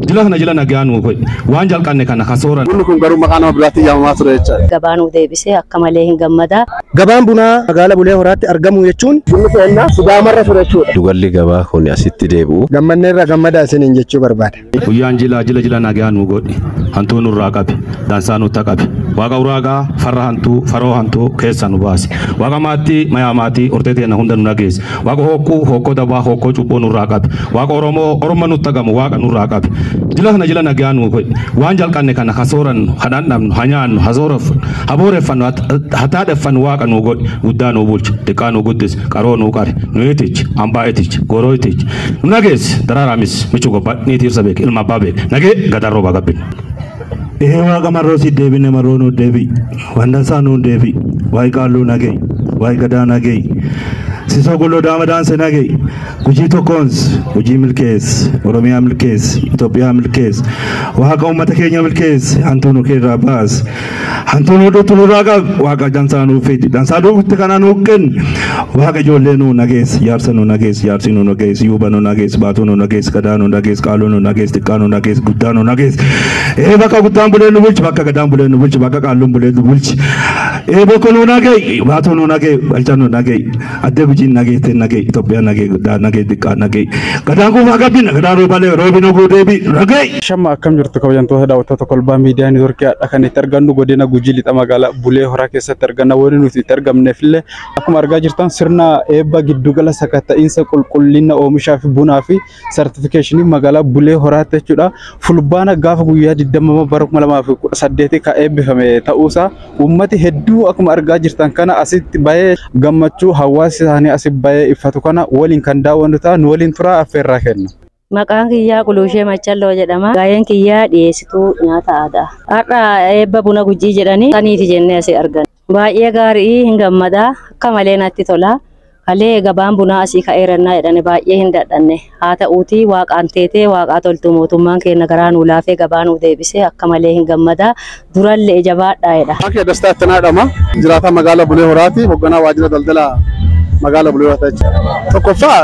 Jila kana jila nagaa nuu godhi. Waan jalqabne kana kasooran. Bunni kun garuu maqaa nama biraatti yaamamaa ture jechaadha. Gabaa nuu deebisee akka malee hin gammadaa. Gabaan bunaa magaalaa Bulee Horaatti argamu jechuun bunni keenya Sidaamarra ture jechuudha. Giddugalli gabaa kun asitti deebi'u. Gammanneerra gammadaa isiniin jechuu barbaada. Guyyaan jila jila jila nagaa nuu godhi. Hantuu nurraa qabi. Dansaa nutti qabi. Waaqa uraagaa farra hantuu faroo hantuu keessa nu baase. Waaqa maattii mayaa maatii hortee teenya hunda nu nageesse. Waaqa hokkuu hokkoo dabaa hokkoo cubbuu nurraa qabi. Waaqa Oromoo Oroma nutti gamu waaqa nurraa qabi. Jila kana jila nagaa nuu godhi. Waan jalqabne kana kasoorannu hadhandhamnu hanyaannu hasooreffannu habooreffannu hataadheffannu waaqa nuu godhi. Guddaa nuu bulchi xiqqaa nuu guddisi qaroo nuu qari nu itichi hambaa itichi goroo itichi nu nageesse daraaraamis michu gobbaa niitii irsa beek ilma abbaa beek nagee gadarroo baagabbin. Ee waaqa marroo si deebine marroo nuu deebi wandansaa nuu deebi waa'ee qaalluu nagee waa'ee gadaa nagee sisoo gulloo daama daanse nagee Gujii tokkoons Gujii milkees Oromiyaa milkees Itoophiyaa milkees waaqa uummata keenya milkees hantuu nu keerraa baas hantuu nu dhuttu nurraa qab waaqa dansaa nuu fidi dansaa dhufutti kana nuu kenni waaqa ijoollee nuu nagees jaarsa nuu nagees jaarsi nuu nagees yuuba nuu nagees baatuu nuu nagees gadaa nuu nagees qaaluu nuu nagees xiqqaa nuu nagees guddaa nuu nagees ee bakka guddaan bulee nu bulchi bakka gadaan bulee nu bulchi bakka qaalluun bulee nu bulchi ee bokko nuu nagee baatuu nuu nagee balcha nuu nagee addee Gujiin nagee teen nagee Itoophiyaa nagee guddaa nagee xiqqaa nagee gadaan kuufaa gabbina gadaan roobalee roobina guuteebi nagee. Shamma akkam jirtu kabajamtoota daawwattoota kolbaa miidiyaa neetwoorkii hadha kan itti argannu godina Gujii lixa magaalaa Bulee Horaa keessatti arganna. Wanni nuti itti argamneef illee akkuma argaa jirtan sirna eebba giddugala sakatta'iinsa qulqullina oomishaa fi bunaa fi sartifikeeshinii magaalaa Bulee Horaatti jechuudha. Fulbaana gaafa guyyaa 20 bara 2018 kan eebbifame ta'uusaa uummati hedduu akkuma argaa jirtan kana asitti bahee gammachuu hawaasa isaanii asitti bahee iffatu kana waliin kan daawwannu ta'a nu waliin turaa affeerraa kenna. Maqaan kiyyaa Quluushee Machalloo jedhama. Gaheen kiyyaa dhiyeessituu nyaata aadaa. Har'a eebba buna Gujii jedhanii saniiti jennee asii arganna. Baay'ee gaarii hin gammadaa akka malee natti tola. Kalee gabaan bunaa asii ka'eerannaa jedhani baay'ee hin dadhanne. Haa ta'uutii waaqaan teetee waaqaa toltu mootummaan keenya garaa nuu laafee gabaa nuu deebisee akka malee hin gammadaa durallee jabaadhaa jedha. Maqaan kee Dastaa Ittanaa jedhama. Jiraataa magaalaa Bulee Horaati. Hoogganaa waajjira daldalaa magaalaa Bulee Horaati jechuudha. Tokkoffaa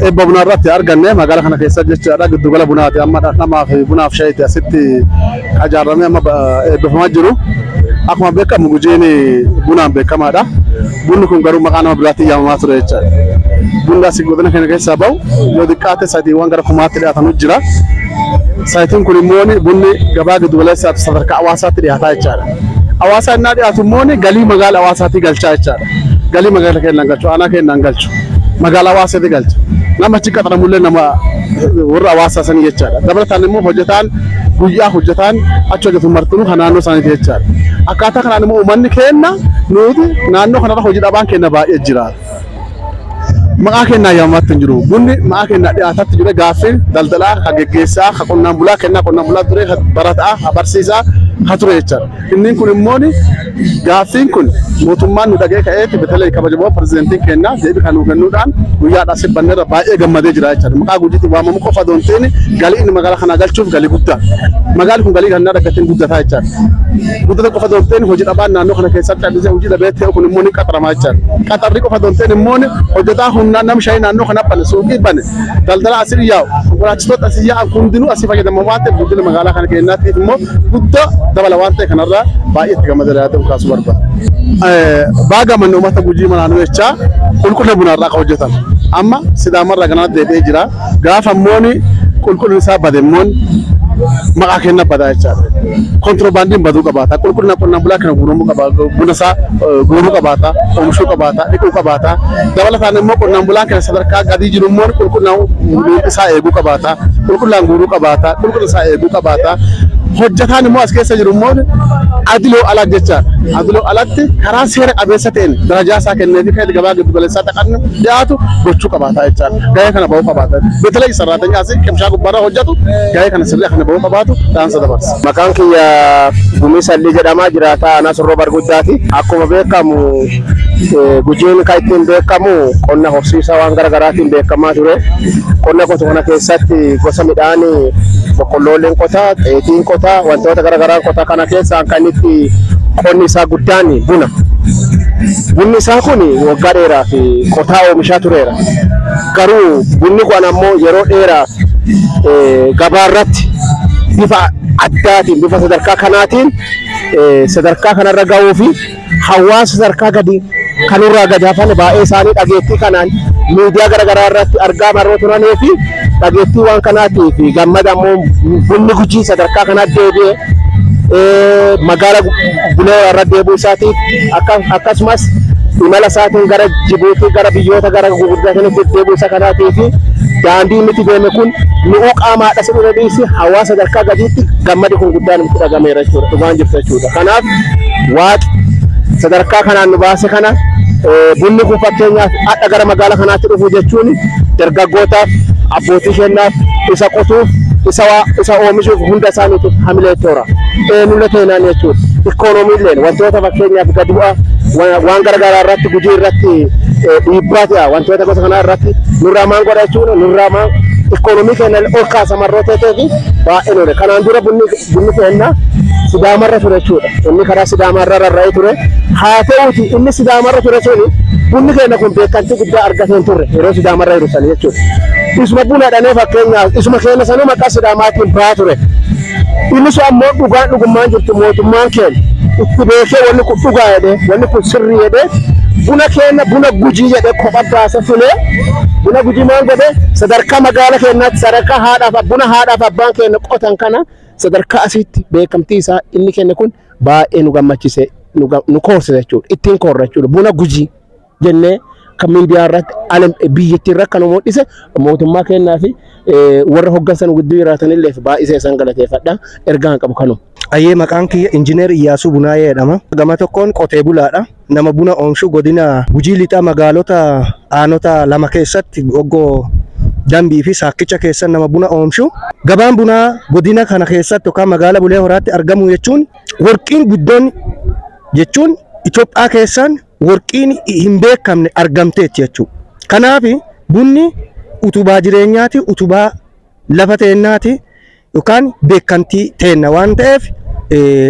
eebba bunaa irratti arganne magaalaa kana keessa jechaadha. Giddugala bunaati amma dhandhamaa fi bunaaf shayiiti asitti ijaaramee amma eebbifamaa jiru. Akkuma beekamu Gujiin bunaan beekamaadha. Bunni kun garuu maqaa nama biraatti yaamamaa ture jechaadha. Bunni asii godina keenya keessaa bahu yoo xiqqaate saayitiiwwan gara kumaatti dhiyaatanu jira. Saayitiin kun immoo bunni gabaa giddu galeessaatti sadarkaa hawaasaatti dhiyaataa jechaadha. Hawaasa innaa dhiyaatu immoo galii magaalaa hawaasaatii galchaa jechaadha. Galii magaalaa keenyaan galchu, aanaa keenyaan galchu, magaalaa hawaasaatti galcha. Nama achi qaxaramullee nama warra hawaasaa sanii jechaadha. Dabalataan immoo hojjetaan guyyaa hojjetaan achi hojjetu martinuu kan naannoo isaaniiti jechaadha. Akkaataa kanaan immoo uummanni keenya nuti naannoo kanarra hojii dhabaan keenya baay'ee jira. Maqaa keenyaa yaamamaatti hin jiru. Bunni maqaa keenyaa dhiyaataatti jira. Gaaffiin daldalaa, ka geggeessaa, ka qonnaan bulaa kennaa qonnaan bulaa ture, ka barataa, ka barsiisaa, ka ture jechaadha. Inni kun immoo gaaffiin kun mootummaan nu dhagee ka'eeti bitalee kabajamoo pirezidantiin keenyaa deebii kan nuu kennuudhaan guyyaadhaa sibbanneerra baay'ee gammadee jira jechaadha. Maqaa Gujiitti waamamu qofa osoo hin ta'in galii inni magaalaa kanaa galchuuf galii guddaa. Magaalli kun galii kannaa dhaggateen guddataa jechaadha. Guddata qofa osoo hin ta'in hojii dhabaan naannoo kana keessatti callisee hojii dhabee ta'e kun immoo ni qaxaramaa jechaadha. Qaxarri qofa osoo hin ta'in immoo hojjetaa humnaan nama shayii naannoo kana bane suuqii bane daldala asii yaa'u konkolaachistoota asii yaa'an hundinuu asii fayyadamu waan ta'eef guddina magaalaa kana keenyaatiif immoo guddaa dabala waan ta'e kanarraa baay'ee itti gammadee ta'uu kaasuu barbaada. Baaga manni uummata Gujii manaanuu jechaa qulqullina bunaarraa akka hojjetan amma Sidaamarraa ganaa deebi'ee jira. Gaafa immoo qulqullinni isaa bade immoo maqaa kenna badaa jechaadha. Kontiroobaandiin baduu qabaata. Qulqullina qonnaan bulaa kana guuramuu qabaata. Buna isaa guuruu qabaata. Oomishuu qabaata. Dhiquu qabaata. Dabalataan immoo qonnaan bulaan kana sadarkaa gadii jiru immoo qulqullina isaa eeguu qabaata. Qulqullinaan guuruu qabaata. Qulqullina isaa eeguu qabaata. Hojjetaan immoo as keessa jiru immoo adiloo ala jechaadha. Adiloo alatti karaa seera qabeessa ta'een darajaa isaa kennee fi kan gabaa giddu galeessaa taqannu dhiyaatu gochuu qabaata jechaadha. Gahee kana bahuu qabaata. Beetelay sarraatanyaa asii qimshaa gubbaarraa hojjetu gahee kana sirrii kana bahuu qabaatu dhaamsa dabarsa. Maqaan kiyya Gumii Sallii jedhama. Jiraataa aanaa Surroo Barguddaati. Akkuma beekamu Gujiin kan ittiin beekamu qonna horsiisaa waan garaagaraatiin beekamaa ture. Qonna qotu kana keessatti gosa midhaanii boqqollooleen qotaa, xeetiin qotaa, wantoota garaagaraa qotaa kana keessaa kan itti qonni isaa guddaan buna. Bunni isaa kun waggaa dheeraaf qotaa oomishaa tureera. Garuu bunni kun ammoo yeroo dheeraaf gabaarratti Bifa addaatiin, bifa sadarkaa kanaatiin sadarkaa kanarra gahuu fi hawaasa sadarkaa gadi kanurraa gadi hafan baay'ee isaanii dhageettii kanaan miidiyaa garaagaraa irratti argaa marroo turanii fi dhageettii waan kanaatii fi gammada ammoo bunni Gujii sadarkaa kanaatti deebi'ee magaala Bulee irra deebi'uu isaatiif, akkasumas imala isaatiin gara Jibuutii, gara biyyoota gara gurguddatanitti deebi'uu isa kanaatii fi daandii inni itti deeme kun mi'uu qaamaadha si dhufee dhiisi hawaasa sadarkaa gadiitti gammadi kun guddaan itti dhagameera jechuudha, dhugaan jirtu jechuudha. Kanaaf waaqi sadarkaa kanaan nu baase kana bunni kun fakkeenyaaf hadha gara magaalaa kanaatti dhufu jechuun dargaggootaaf, abbootii kennaaf, isa qotuuf, isa oomishuuf hunda isaaniitiif hamilee toora. Eenyulle teenaan jechuudha. Ikoonomiilleen wantoota fakkeenyaaf gadi bu'aa waan garaagaraa irratti Gujii irratti dhiibbaa ta'a, wantoota gosa kanaa irratti nurraa maan godha jechuudha, nurraa maan ikoonomii keenya ol kaasa marroo ta'ee fi baay'ee nure. Kanaan dura bunni keenya Sidaamarra ture jechuudha. Inni karaa Sidaamarra rarra'ee ture. Haa ta'uuti inni Sidaamarra ture suni bunni keenya kun beekamtii guddaa argatee hin turre yeroo Sidaamarra jiru sani jechuudha. Isuma buna dhanee fakkeenyaaf isuma keenya sanuu maqaa Sidaamaatiin bahaa ture. Inni sun ammoo dhugaan dhugummaan jirtu mootummaan keenya itti beekee wanni kun dhugaa jedhee, wanni kun sirrii jedhee, buna keenya buna Gujii jedhee kopha baase filee buna Gujii maal godhee sadarkaa magaala keenyaatti, sadarkaa haadhaaf buna haadhaaf abbaan keenya qotan kana sadarkaa asitti beekamtii isaa inni kenne kun baay'ee nu gammachise, nu koorsise jechuudha, ittiin koorra jechuudha. Buna Gujii jennee kan miidiyaa irratti biyyattii irra kan mul'ise mootummaa kennaa fi warra hoggansan gidduu jiraatanillee baay'isee isaan galateeffadha. Ergaan qabu kanuma. Ayyee, maqaan kiyya Injiinar Iyyaasuu Bunaayee jedhama. Gama tokkoon qotee bulaadha. Nama buna oomishu godina Gujii Lixaa magaalota aanota lama keessatti, Oggoo Dambii fi Saakkicha keessa nama buna oomishu. Gabaan bunaa godina kana keessatti yookaan magaalaa Bulee Horaatti argamu jechuun warqiin guddoon jechuun Itoophiyaa keessaan warqiin hin beekamne argamteetti jechuudha. Kanaaf bunni utubaa jireenyaati, utubaa lafa teennaati yookaan beekamtii teenna waan ta'eef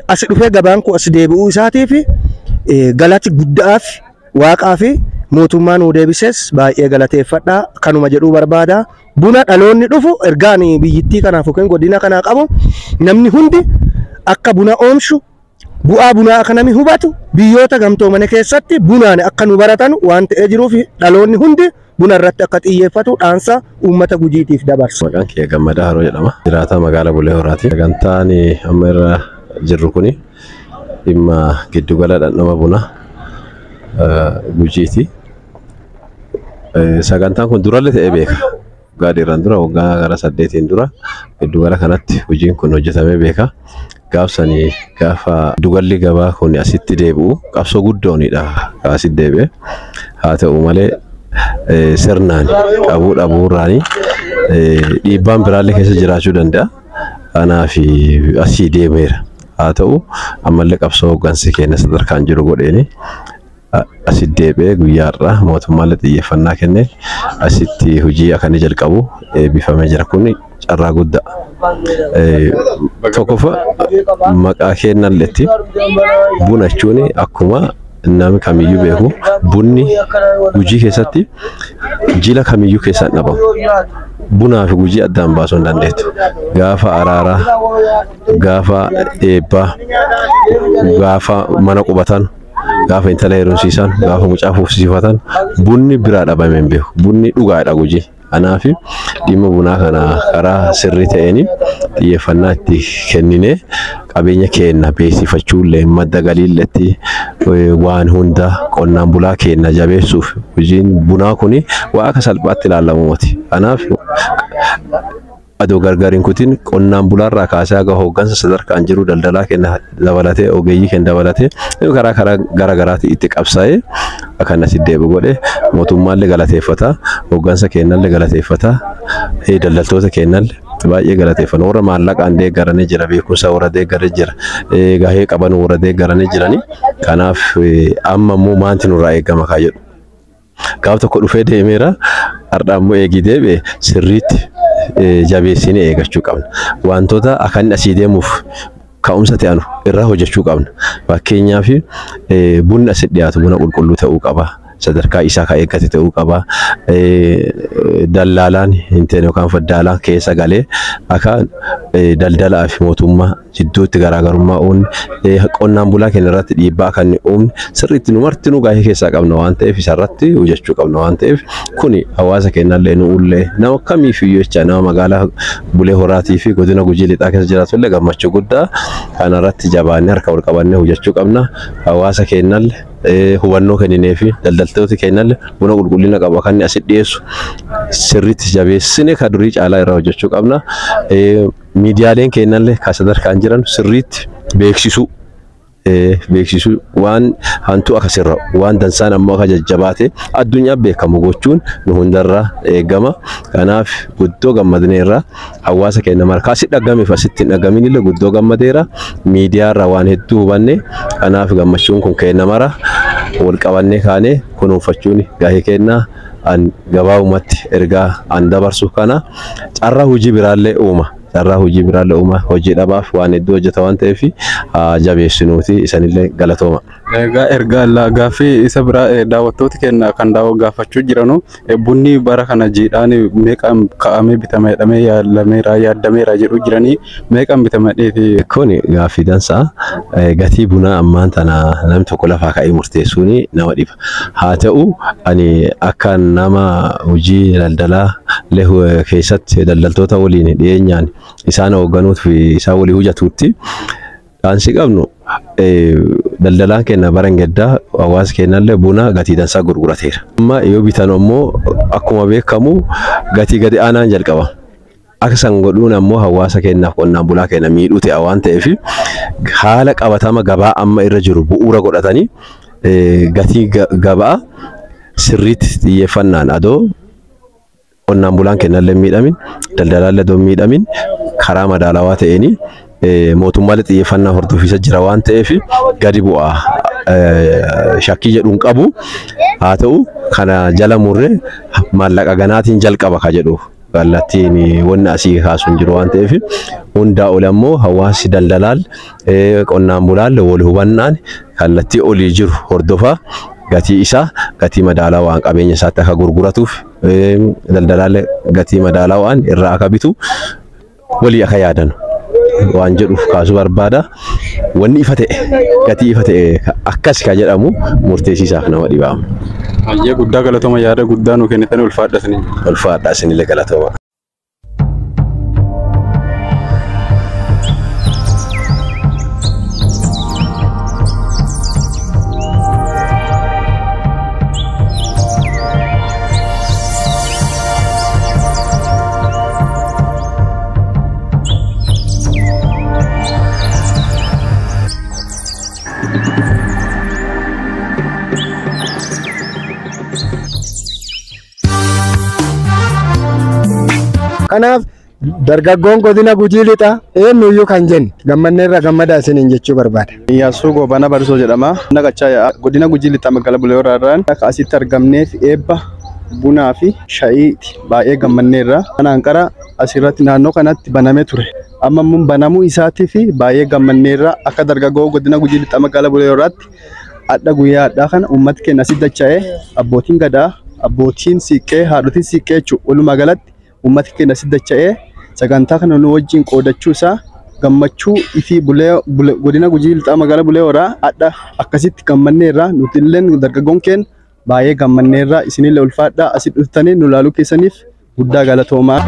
as dhufee gabaan kun as deebi'uu isaatiif galati guddaaf waaqaa fi mootummaa nuu deebises baay'ee galateeffadha, kanuma jedhuu barbaada. Buna dhaloonni dhufu ergaan biyyittii kanaaf yookiin godina kanaa qabu namni hundi akka buna oomishu, bu'aa bunaa akka namni hubatu, biyyoota gamtoomane keessatti bunaan akka nu baratan waan ta'ee jiruuf dhaloonni hundi buna irratti akka xiyyeeffatu dhaansa uummata Gujiitiif dabarsa. Maqaan kiyya Gammadaa Haroo jedhama. Jiraataa magaalaa Bulee Horaati. Sagantaan amma irra jirru kuni dhimma giddugala dhandhama buna Gujiiti. Sagantaan kun durallee ta'ee beeka. Waggaa dheeraan dura, waggaa gara 8n dura giddugala kanatti hojiin kun hojjetamee beeka. Gaafsanii gaafa giddugalli gabaa kun asitti deebi'u qabsoo guddoonidha asitti deebi'e. Haa ta'u malee sirnaan qabuu dhabuurraanii dhiibbaan biraallee keessa jiraachuu danda'a. Kanaaf asii deemeera. Haa ta'u ammallee qabsoo hooggansi keenya sadarkaan jiru godheeni asitti deebi'ee guyyaa har'aa mootummaallee xiyyeeffannaa kennee asitti hojii akka inni jalqabu eebbifamee jira. Kun carraa guddaa. Tokkoffaa maqaa kennalletti buna jechuun akkuma namni kamiyyuu beeku bunni Gujii keessatti jila kamiyyuu keessaan dhabamu. Bunaa fi Gujii addaan baasuu hin dandeettu. Gaafa araaraa, gaafa eebbaa, gaafa mana qubatan, gaafa intala heerumsiisan, gaafa mucaa fuufsifatan bunni biraa dhabamee hin beeku. Bunni dhugaadha Gujii. Kanaaf dhimma bunaa kana karaa sirrii ta'een xiyyeeffannaa itti kenninee qabeenya keenya beeksifachuullee madda galiilletti waan hunda qonnaan bulaa keenya jabeessuuf hojiin bunaa kuni waa akka salphaatti ilaalamu miti. Kanaaf adoo gargar hin kutin qonnaan bulaarraa kaasee haga hooggansa sadarkaan jiru daldalaa keenya dabalatee, ogeeyyii keenya dabalatee karaa karaa gara garaatti itti qabsaa'ee akka inni asitti deebi'u godhe mootummaallee galateeffata, hooggansa keenyallee galateeffata, daldaltoota keenyallee baay'ee galateeffanna. Warra maallaqaan deeggaranii jira, beekumsa warra deeggaranii jira, gahee qaban warra deeggaranii jirani. Kanaaf amma immoo maanti nurraa eegama kaa jedhu. Gaaf tokko dhufee deemeera, har'a ammoo eegii deebi'e sirriitti jabeessinee eeggachuu qabna. Wantoota akka inni asii deemuuf ka'umsa ta'an irraa hojjechuu qabna. Fakkeenyaaf bunni asitti dhiyaatu buna qulqulluu ta'uu qaba. Sadarkaa isaa kan eeggate ta'uu qaba. Dallaalaan hin ta'in yookaan faddaalaan keessa galee akka daldalaa fi mootummaa jidduutti garaagarummaa uumne qonnaan bulaa keenya irratti dhiibbaa kan uumne sirriitti nu martinuu gahee keessaa qabna waan ta'eef isarratti hojjechuu qabna waan ta'eef kuni hawaasa keenyallee nu ullee nama kamiifiyyuu jecha nama magaalaa Bulee Horaatii fi godina Gujii Lixaa keessa jiraatu illee gammachuu guddaa kanarratti jabaannee harka wal qabannee hojjechuu qabna. Hawaasa keenyallee hubannoo kenninee fi daldaltoota keenyallee buna qulqullina qabu akka inni asitti dhiyeessu sirriitti jabeessine ka durii caalaa irraa hojjechuu qabna. Miidiyaaleen keenyallee ka sadarkaan jiran sirriitti beeksisuu waan hantuu akka sirra waan dansaan ammoo akka jajjabaate addunyaa beekamu gochuun nu hundarraa eegama. Kanaaf guddoo gammadneerra hawaasa keenya markaa si dhagameef asitti hin dhagamin illee guddoo gammadeera. Miidiyaarraa waan hedduu hubanne kanaaf gammachuun kun keenya mara wal qabannee kaanee kunuunfachuun gahee keenya an gabaabumatti ergaa an dabarsu kana carraa hojii biraallee uuma. Carraa hojii biraallee uuma hojii dhabaaf waan hedduu hojjeta waan ta'eef jabeessinuuti isanillee galatooma. Egaa ergaa gaaffii isa biraa daawwattoota keenya kan gaafachuu jiranu bunni bara kana jiidhaan meeqaan kaa'amee bitama jedhamee yaalameera yaadameera jedhu jiranii meeqaan bitama dheeti. Kun gaaffii dansaa gatii bunaa ammaan tana namni tokko lafaa ka'ee murteessuun nama dhiba. Haa ta'u ani akka nama hojii daldalaa keessatti daldaltoota waliin dhiyeenyaan isaan hoogganuuf isaan walii hojjetuutti dhaansi qabnu daldalaan keenya bara gaddaa hawaasa keenyallee buna gatii dansaa gurgurateera. Amma yoo bitan ammoo akkuma beekamu gatii gadi aanaan jalqaba. Akka san godhuun ammoo hawaasa keenyaaf qonnaan bulaa keenya miidhuu ta'a waan ta'eef haala qabatama gabaa amma irra jiru bu'uura godhatanii gatii gabaa sirriitti xiyyeeffannaan adoo qonnaan bulaan keenyallee miidhamin daldalaallee adoo miidhamin karaa madaalawaa ta'een mootummaalee xiyyeeffannaa hordofiisa jira waan ta'eef gadi bu'aa shakkii jedhuun qabu. Haa ta'u kana jala murree maallaqa ganaatiin jalqaba ka jedhu kallattiin wanni asii kaasuun jiru waan ta'eef hundaa ol ammoo hawaasi daldalaal qonnaan bulaan wal hubannaan kallattii olii jiru hordofaa gatii isaa gatii madaalaa waan qabeenya isaatti akka gurguratuuf daldalaalee gatii madaalaa waan irraa akka bitu walii akka yaadan waan jedhuuf kaasuu barbaada. Wanni ifa ta'e gatii ifa ta'e akkas ka jedhamu murteessisaaf nama dhibaama. Hayyee guddaa galatooma yaada guddaa nu kennitan ulfaadha isinii. Ulfaadha isinillee galatooma. Kanaaf dargaggoon godina Gujii Lixaa eenyuyyuu kan jenne gammanneerra gammadaa isiniin jechuu barbaada. Iyyaasuu Goobana Barisoo jedhama. Naqachaa yaa'a godina Gujii Lixaa magaalaa Bulee Horaarraan akka asitti argamneef eebba bunaa fi shayiiti baay'ee gammanneerra. Kanaan qara asirratti naannoo kanatti banamee ture. Amma immoo banamuu isaatii fi baay'ee gammanneerra akka dargaggoo godina Gujii Lixaa magaalaa Bulee Horaatti adda guyyaa addaa kana uummati keenya asitti dacha'ee abbootiin gadaa abbootiin siiqqee haadhotiin siiqqee jechuudha walumaa galatti uummati keenya asitti dacha'ee sagantaa kana nu wajjin qoodachuu isaa gammachuu ifii bulee godina Gujii Lixaa magaalaa Bulee Horaa adda akkasitti gammanneerra nuti illee dargaggoon keenya baay'ee gammanneerra isinillee ulfaadhaa asitti dhuftanii nu ilaaluu keessaniif guddaa galatoomaa.